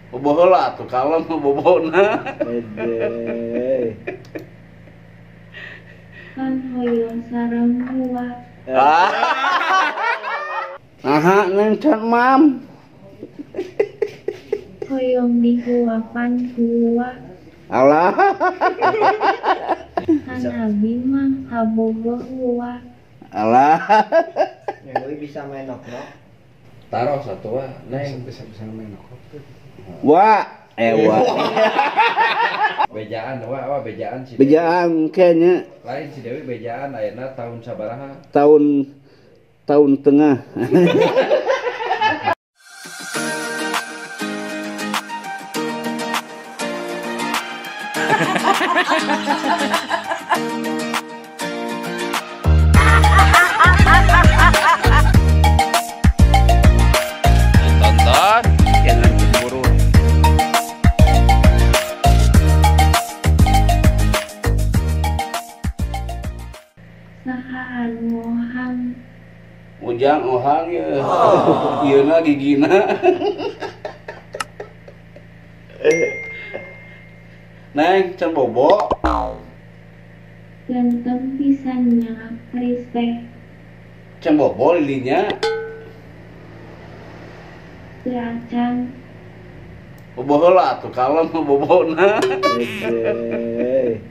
Bobo heula atuh kalem bobona. Ede. Kan hoyong sareng uwa. Naha neng can mam. Hoyong dihuapan ku uwa. Alah. Kan abi mah kabogoh uwa. Alah. Neng bisa main nok-nok. Taruh satu wa, neng bisa main nok. Wa, wa. Bejaan wa, wa bejaan si. Bejaan kayaknya. Lain si Dewi bejaan ayeuna tahun sabaraha? Tahun tengah. Tonton, jangan cemburu. Saha anu ohang? Ujang ohang ya. Ieuna gigina. Neng, can bobo. Ganteng pisan nya aktris teh. Can bobo lilinya. Teu acan. Bobo heula atuh kalem bobona. Ede.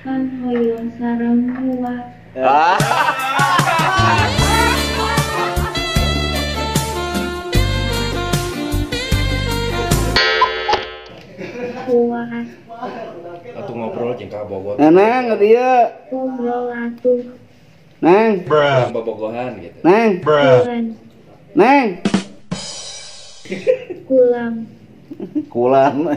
Kan hoyong sareng uwa. Uwa. Atuh ngobrol jeung ka Bogor. Neng, dieu. Ngobrol atuh. Neng. Bobogohan gitu. Neng. Neng. Kulam. Kulam.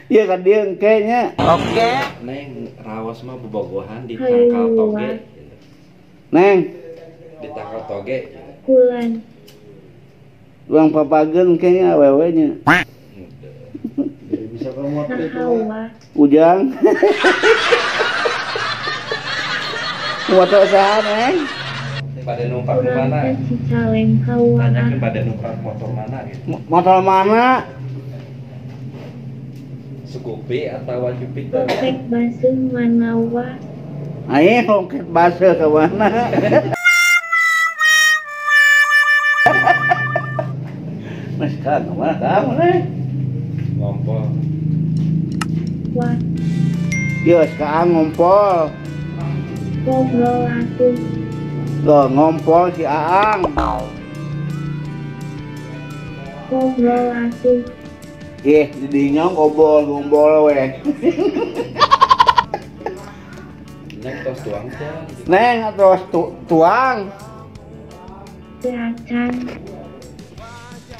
Iya kan dia kayaknya. Oke. Neng, rawas mah bobogohan di tangkal toge. Neng. Di tangkal toge. Kulan. Uang papageun kayaknya awewe-nya. Bisa promote itu. Ujang. Motor saha, Neng? Pada numpak mana? Tanyakan pada numpak motor mana gitu. Motor mana? Scoopy atau Jupiter? Longket baseuh mana wa? Ayo longket baseuh ke mana? Mas kan kemana kamu nih? Ngompol. Wah. Yo sekarang ngompol. Ngobrol atuh. Loh, ngompol si Aang. Ngobrol atuh. Ih, didinya ngobrol ngompol weh. Neng tos tuang teh. Neng tos tuang. Teu acan.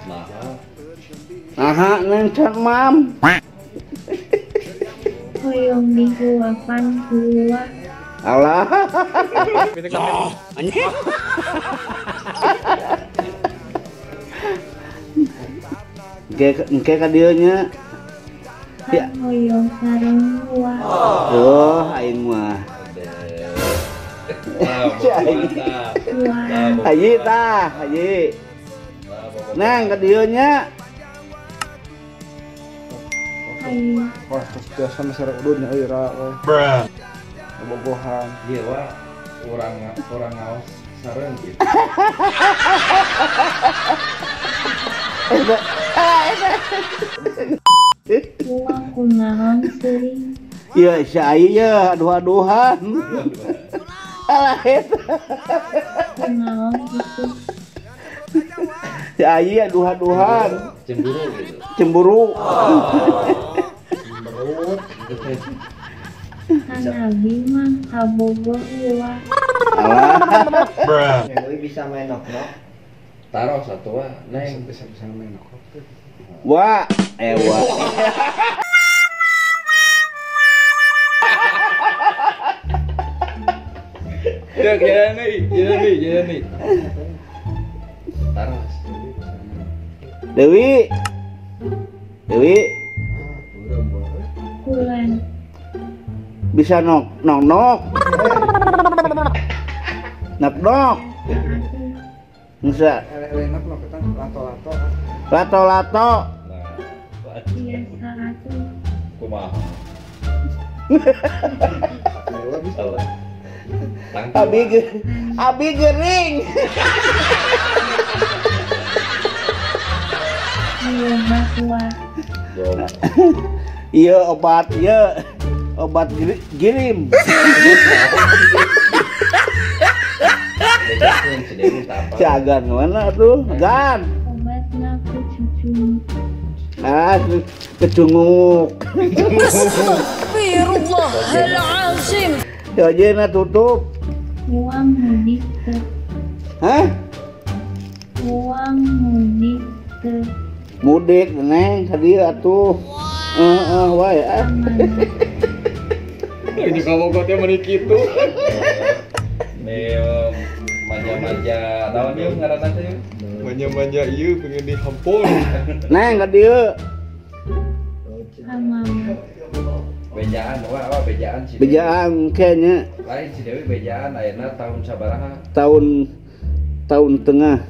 Naha. Naha neng can mam. Hoyong dihuapan ku uwa. Alah. Anjing. Engke ka dieu nya. Kan hoyong sareng uwa. Tuh, aing mah. Haji tah, haji. Neng ka dieu nya. Wah, terus biasa masih udun nya euy ra we. Bobogohan. Ieu wa urang ngaos sareng gitu. Uwa kunaon seuring? Ieu si ai ye aduh-aduhan. Alah eta. Kunaon kitu? Si ai aduh-aduhan. Cemburu gitu. Cemburu. Cemberut. Kan abi mah kabogoh uwa. Alah. Neng bisa main nok-nok. Taruh satu wa, neng. Bisa main nok-nok. Wa, wa. Jalan nih, jalan nih. Taruh. Dewi. Dewi. Kulan. Bisa nok nok nok. Nok nok. Bisa. Eleh nok nok kita lato-lato. Lato-lato. Nah, Biasa atuh. Kumaha? Abi gering. Iya obat, iya obat girim. Cagan mana tuh? Gan. Obatna kecunguk. Ah, kecunguk. Astagfirullahalazim. Ya tutup. Uang mudik teh. Hah? Uang mudik teh. Mudik neng tadi atuh. Heeh, wae ah. Ini kamu teh meuni kitu. Nih manja-manja naon ieu ngaranna teh? Manja-manja ieu pengen dihampol. Neng ka dieu. Bejaan, wah bejaan sih. Bejaan kayaknya. Lain si Dewi bejaan ayeuna tahun sabaraha? Tahun tengah.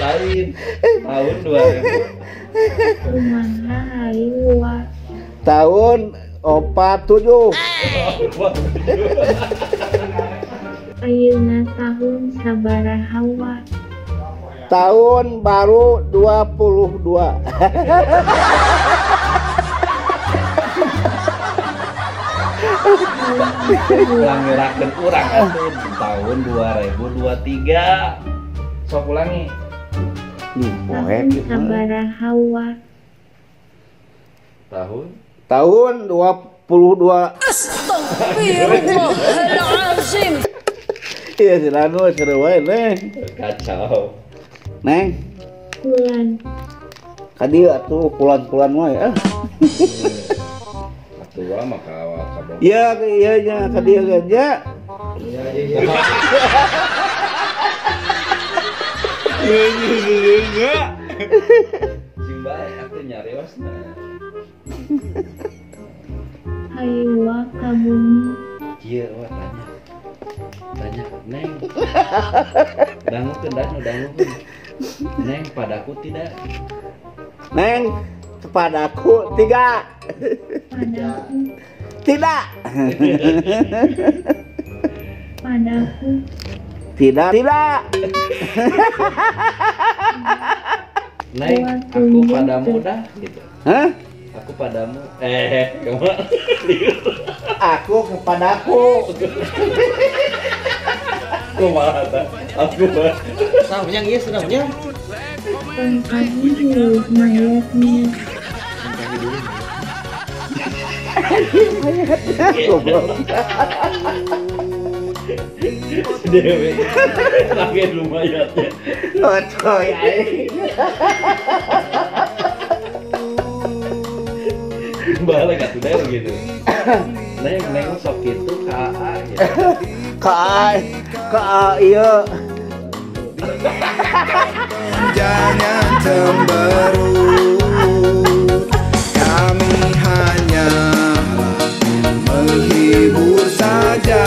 Lain tahun 2000. Kumaha hayu wa? Tahun 47. Ayeuna tahun sabaraha wa? Tahun baru 22. Ulang ngerakeun urang atuh tahun 2023. Sok ulangi. Nih, poek. Tahun sabaraha wa? Tahun 22. Astagfirullahalazim. Iya si Lanu seru wae neng. Kacau. Neng. Kulan. Ka dieu atuh kulan-kulan wae ah. Atuh wa mah ka kabong. Iya iya nya ka dieu ge nya. Iya iya. Iya. Sing bae atuh nyariosna. Hayu wa ka bumi. Kieu wa tanya. Tanya neng. Dangukeun dangukeun. Neng padaku tidak. Neng kepadaku tiga. Padaku tidak. Padaku tidak. Tidak. Neng aku padamu dah gitu. Hah? Aku padamu. Kemana? Aku kepadaku. Kumaha tah? Aku mah. Namanya ieu senamnya. Tongkahi dulu mayatnya. Mayatnya goblok. Dewe. Lagi dulu mayatnya. Otoy aing. Balik atuh deh gitu. Neng neng sok kitu ka AA gitu. Ka A ieu. Jangan cemberut, kami hanya menghibur saja.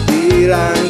Bilang